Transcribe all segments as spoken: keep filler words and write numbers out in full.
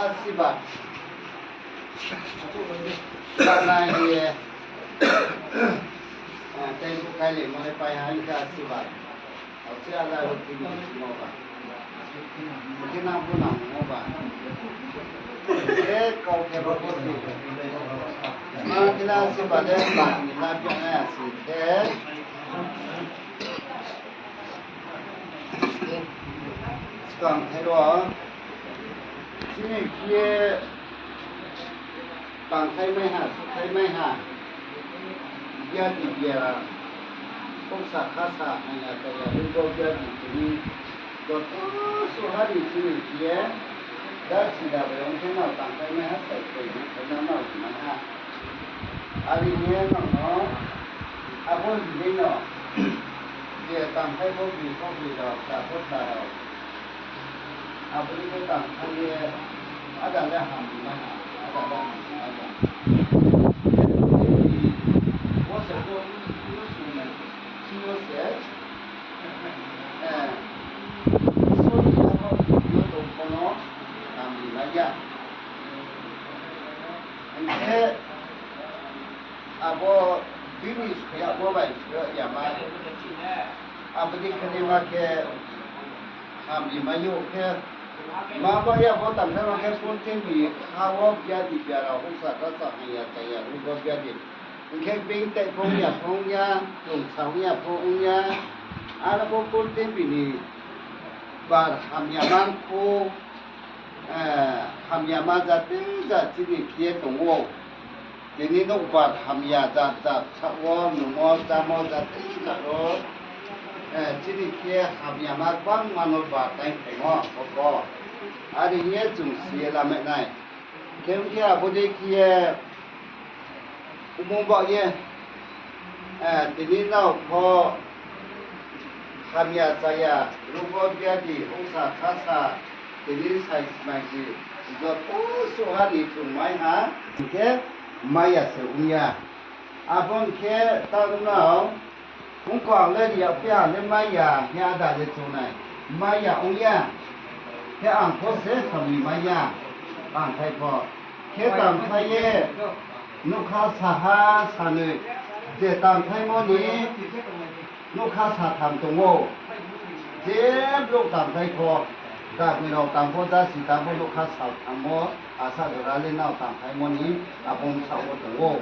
Asiba. Nai ye. Tei bu kailai mo le pai ha hing khe asiba. Aokhe ala ro kini mo ba. Khe nang bo nang mo ba. E kau khe bo bo si. Ma khe na asiba le ba ni la bi na asi khe. Skang thai ro, chini khe tangthai mai ha, suthai mai ha, biadi biara, khoksa khasa, hanya chaya, rugo biadi tini, joto suha ni chini khe, da sida bai ong khe nao tangthai mai ha, sai koi ni khe nao nao mai ha. Ari ye nang no, abo hing ye no, je tangthai pho bini pho bini rao, ta pho ta rao. Abo ni khe tangthai ye, ada le ham ni mai ha, ada le ham ni mai ha. Bo se bo, bo se bo, sino se, eh, soni ya pho, yo tong pho no, ham ni mai ya. Hing khe, abo bini soi ya, bo bai soi ya ma. Abo ni khe ni ma khe, ham ni mai yo khe, ma ba ya bo tangthai ma khe, purthimbi ha wo biadi biara, housa khasa, hanya chaya, rugo biadi. Hing khe being tai pho ong ya pho ong ya, tongsa ong ya pho ong ya. Aro bo purthimbi ni bar hamya man pho, eh, hamya ma jati jat chini khe ye tong ou. Tini nouhbar hamya jat jat saoh wo, nungmo, chámo jati jat wo, eh, chini khe hamya ma gbangma no bar tai phaimo, bo pho. Are hing ye chung si ye lamai nai. Khe ong khe abo dei khe ye, omo baoh ye, eh, tini nrao pho hamya chaya, rugo biadi, housa khasa, tini sai smai si, joto suha ni chung mai ha, hing khe mai ya se ong ya. Abo hing khe taoh nrao, ong khe ang le ri yag phi ha le mai ya, hing ye ada le chung nai, mai ya ong ya. Khe ang pho se hamri mai ya, tangthai pho. Khe tangthai ye, nougkha saha sanoi, je tangthaimo ni nougkha satham tong ou. Je brouh tangthai pho, dagoi rao tang pho, jasi tang pho, nougkha saltham wo, asa jora le nrao tangthaimo ni abo bsaoh wo tong ou.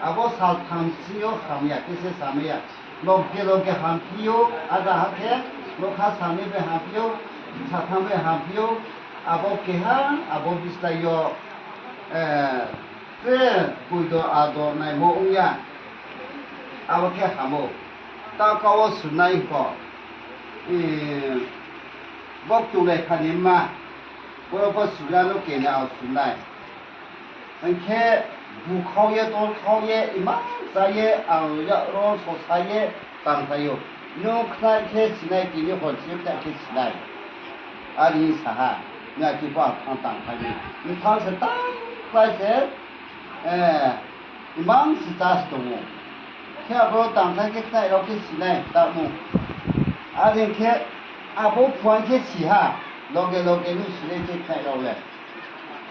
Abo saltham sing yo hamya khe se samai ya. Loge loge hamphi ou, ada ha khe, nougkha sanoi bai hamphi ou, satham bai hamphi ou, abo keha, abo bislái yo, eh, tre boido ado naimo ong ya. Abo khe ham ou. Taoh kau wo sunai pho, eh, bo ktunglai kha ni mma, boro pho suna no kena ao sunai. Hing khe bukhau ye, tolkhau ye, imang chá ye, ang yak ro sosa ye tangthai ou. Nung khnai khe sinai, tini hor si khnai khe sinai. Are hing sa ha, nung akhe pho ang thanng tangthai mi. Mthang se tangkhlai se, eh, imang si chá se tong ou. Khe abo tangkhlai khe khnai rao khe sinai, tamo. Are hing khe abo phuaing khe si ha, loge loge nung sinai se khnai rao le.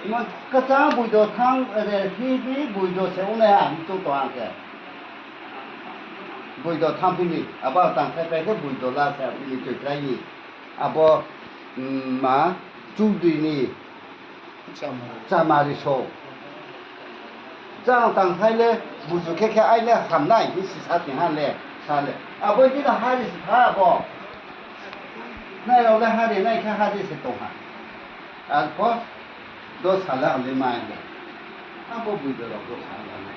Mo kchang boido thanng, re, phi, phi, boido se ongnai ha, mchung tong ha khe. Boido thanngphi mi, abo tangkhlai pai khe boido la se, bini toiklái ni. Abo, mm, ma, chudri ni, chamari so. Chang tangkhlai le, buzu khe khe ai le hamnai, hing si sa ting ha le, sa le. Abo bini hari se pha abo. Nai rao le hari, nai khe hari se tong ha. Arpho, dosa le ang le mai le. Abo boido rao dosa le ang le.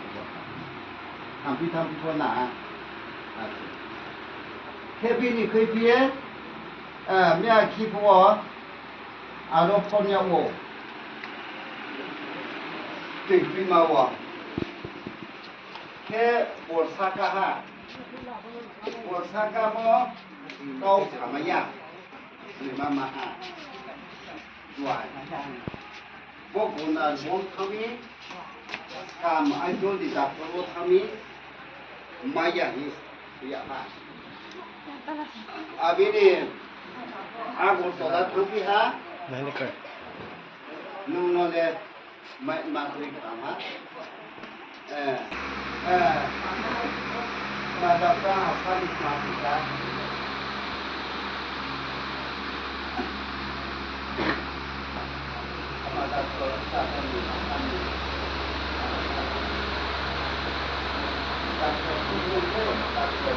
Thanngphi thanngphi pho na. Khe bini khuiphi ye, eh, miya khi phuh wo, aro phone yag ou. Tui tuima wo. Khe borsa ka ha. Borsa ka mo, kau samai ya. Ni mama ha. Duai. Bo guna rong thang mi, kam ai jol di doctor wo thang mi, mai ya hi, ya ha. Abini, Agartala thangphi ha. Nai le koi. Nung no le mai ma kri kha ma. Eh, eh, ma da ka ha sa ni ma kri kha. Ma da ko sa ka ni ma ka ni. Da ko ku ku ku da ko.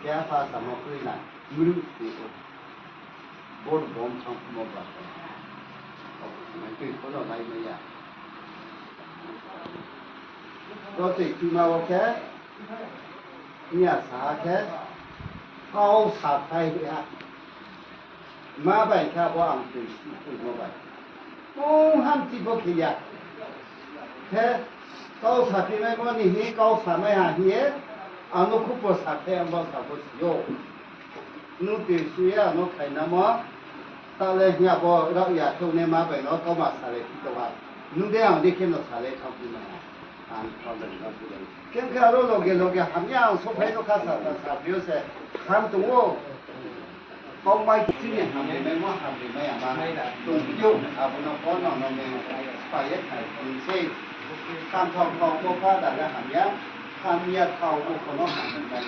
Keha pha samo kroi na, mru ni o. Bor bom thang mo ba. Tui pho no lai mai ya. Ro tui thima wo khe, miya sa ha khe, kau sa phai ha. Ma bai khe abo ang tui si tui mo bai. Mung hamchi pho khe ya. Khe kau sa phi mai mo ni hi kau sa mai ha hing ye, ano khupo sa khe ang bo sa pho si ou. Nung tui su ye ano khainamo, ta le hing abo rao ya khe ne ma bai no kau ma sa le phi tong ha. Nung de ang de khe no sa le thang phi mai ha. Ang kau le no phi le. Khe khe aro loge loge hamya ang sophai no kha sa sa sa phi ou se. Ham tong ou. Kau mai chini hamri mai mo hamri mai ama. Tong phi ou, abo no pho no no me spai ye khai tong sei. Kam thao thao mo pha da le hamya. Hamya thao mo pho no hamri mai.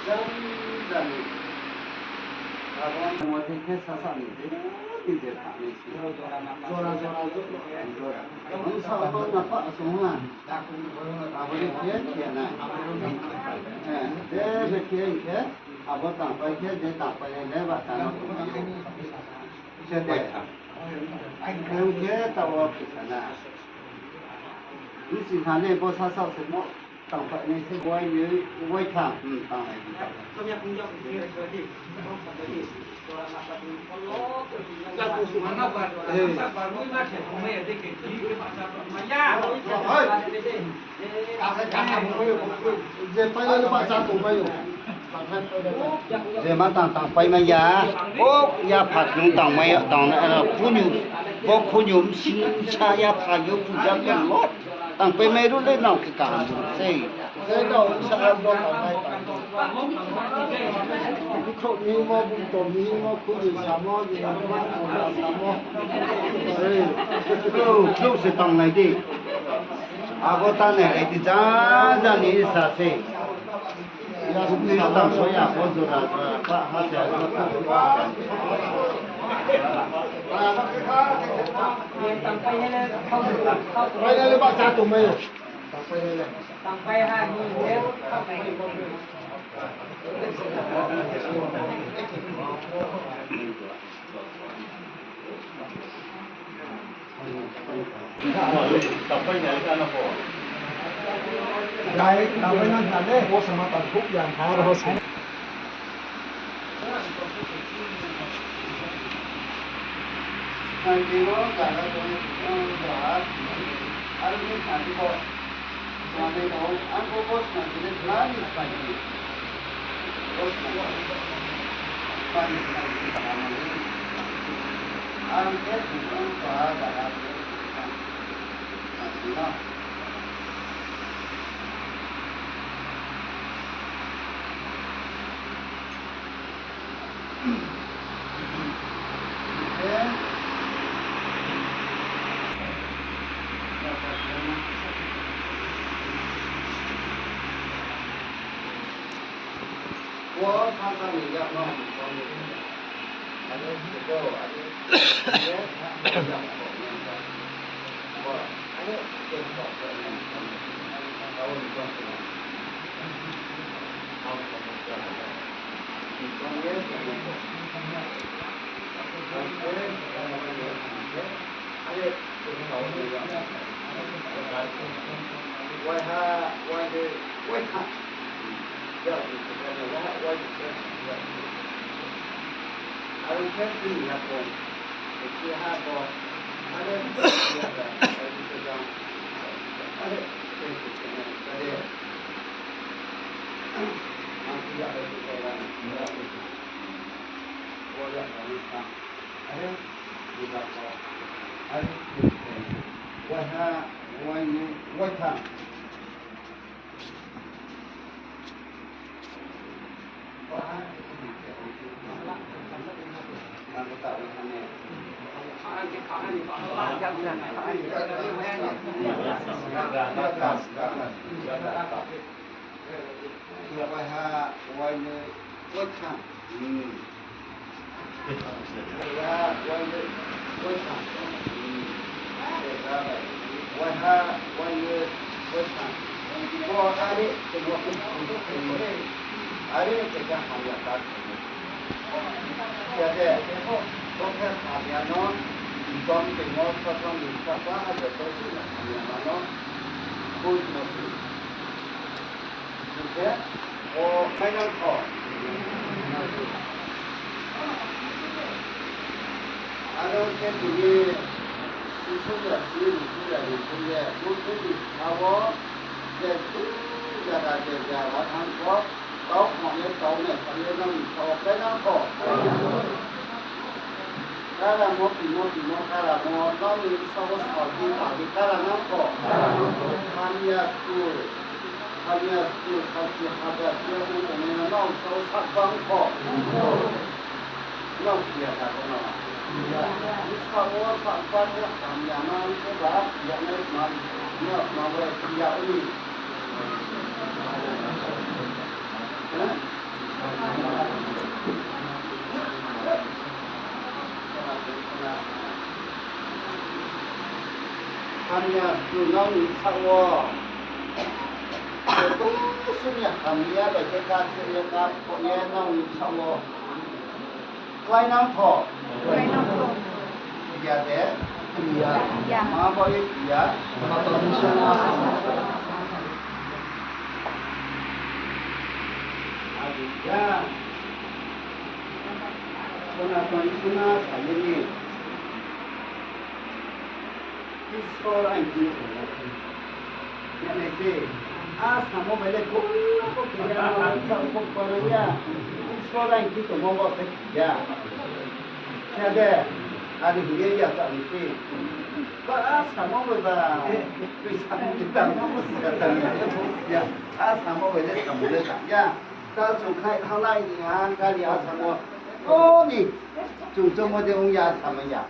Jang jani. Abo modi khe sasa ni je, ni je thani si. Jora, jora, jora. Ang sa abo na pa sung ha. Abo ni khe khe na. Eh, je be khe khe, abo tangpai khe, je tangpai le ba chana tongmai ou. Khe de. Ang khe taoh wo khe sana. Bisi thani bo sasa se mo. Tangpai nai se wai ni, wai tha, hmm, tanglai di, tanglai. Eh. Je pai le bahcha tongmai ou. Je ma tang tangpai mai ya. O, yapha nung tangmai, tang, eh, khunyu, bo khunyu bsing sa yapha yo puja khe lo. Tangpai mai ru le nang khe kaham sei. Bkhrouh ni hingmo, bukto ni hingmo, khunju samo, jinamo, khunju samo. Ei, khrouh, khrouh se tanglai di. Abo tanglai di, ja, ja ni sa se. Ni tang so ya, bo jora, jora, pa, ha se, ha se. Pai na le bahcha tongmai ou. Tangpai ha ni le. Dai, tangpai na le, bo sama tang khuk yang ha ro se. Snandi no jaga tong, tong, tong, tong, aro ni snandi bo. Snandi no, ang bo, bo snandi le, nani snandi. Bo snandi. Nani snandi, nani. Ang khe tong, tong, jaga tong, tong, snandi no. Waiha, wainoi, waitham. Hmm. Waiha, wainoi, waitham. Hmm. Waiha, wainoi, waitham. Bo are, are khe khe hamya ta. Siya de, bo khe hamya no, jom tongmo, sasong ni sapa, joto si hamya ma no, boi no si. Hingkhe, o mainang kho. Aro khe tini, sisung ya, sini, sisung ya, sisung ya, boi ni sao, je, jaga, je, jaga, thang kho. Tau mane, tau ne, sani nang ni sao khe nang kho. Kara mo, timo, timo, kara mo, nang ni sao, sao, ti, ta, ti, kara nang kho. Hamya school, hamya school, sao, ti, hamya school, nang ni nang sao, sak bang kho. Nang kia ta kho nang. Isor wo sakpa khe hamya ma khe ba, ya nai ma, no, ma bo ya ni. Hamya stunang ni bsaoh wo. Joto sini hamya bai khe ka, sini ka, pho ye nang ni bsaoh wo. Klái nang tho. Klái nang tho. Kri ya de? Kri ya. Kri ya. Ma bo ye kri ya? Sonaton Isor no sa. Adi ya. Sonaton Isor no sa ye ni. Isor aini thing yo tongmo. Yanai se, a samo bai le kok kok khe ya, a samo bai le kok kok khe ya. Isor aini thing tongmo bo se khe ya. Sa de, adi hing ye ya sa ni se. Ba a samo bai ba, tui samo bai ta, ya ta ni ya. A samo bai le samo le ta ya. Ta chung khai khanai ni ha, kari a samo. O ni, chung choungmo de ong ya samo ya.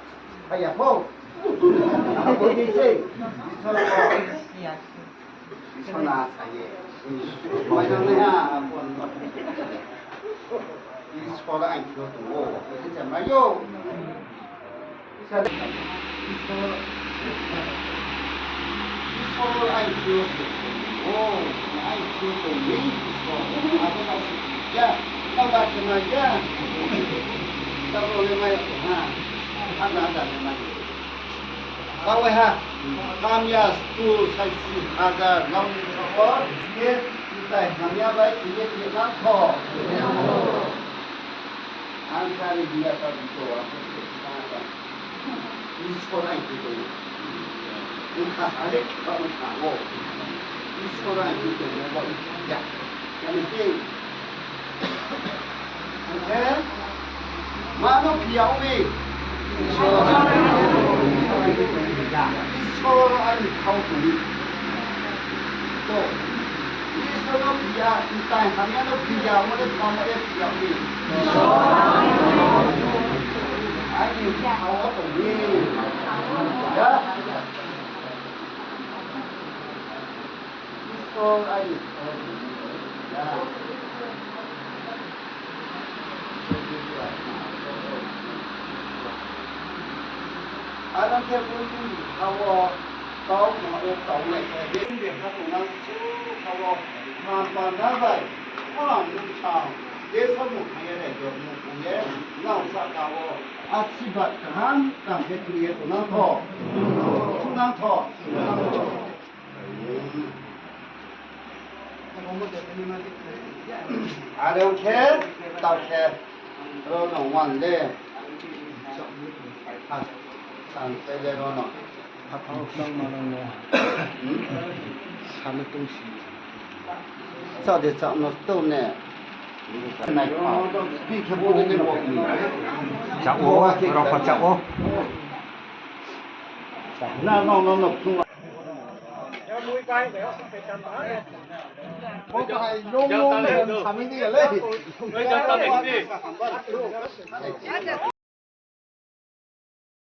Phai ya pho. Abo ni se. Isor no. Isor no sa ye. Mai nang nai ha, abo no. Isor aini thing yo tong ou. Abo se mai ou. Isor, Isor aini thing yo se tong ou. Aini thing yo tong mi Isor. Abo no se ya. Nang ba khe mai ya. Tabo le mai ha. Ada ada le mai. Tangwai ha, hamya stur saisi hajar nang ni bsaoh wo, khe mtai hamya bai khe ye khe nang tho. Ang kari hing ya ta bito, ang khe khe ta ta. Isor aini thing yo. Ang kha sa le khe ba ang kha wo. Isor aini thing yo, ba ya. Kani thing. Ang khe, mano kri ya ong mi. Isor aini thing yo tong mi. Isor aini thing yo tong mi. To. Isor no kri ya, mtai hamya no kri ya, mo le tamo ye kri ya ong mi. Aini thing yo tong mi. Ya. Isor aini thing yo tong mi. Ya. Aro khe bo ni ha wo tau no ye tau nai khe, bini ha tong nang su ha wo, man panda bai, phalang nung sa, je samung khe ye, je mung khe ye, nang sahka wo, asirbad kaham, kaham khe kri ye tong nang tho. Tong nang tho. Are ong khe, tau khe, ro no wan de. Ang sai le ro no. Khaphang khlong ma nang no. Hmm? Sa le tong si. Sa de sa no tong ne. Nai pha. Pi khe bo de ne bo. Sa o, ro pha sa o. Na, no, no, no, phung.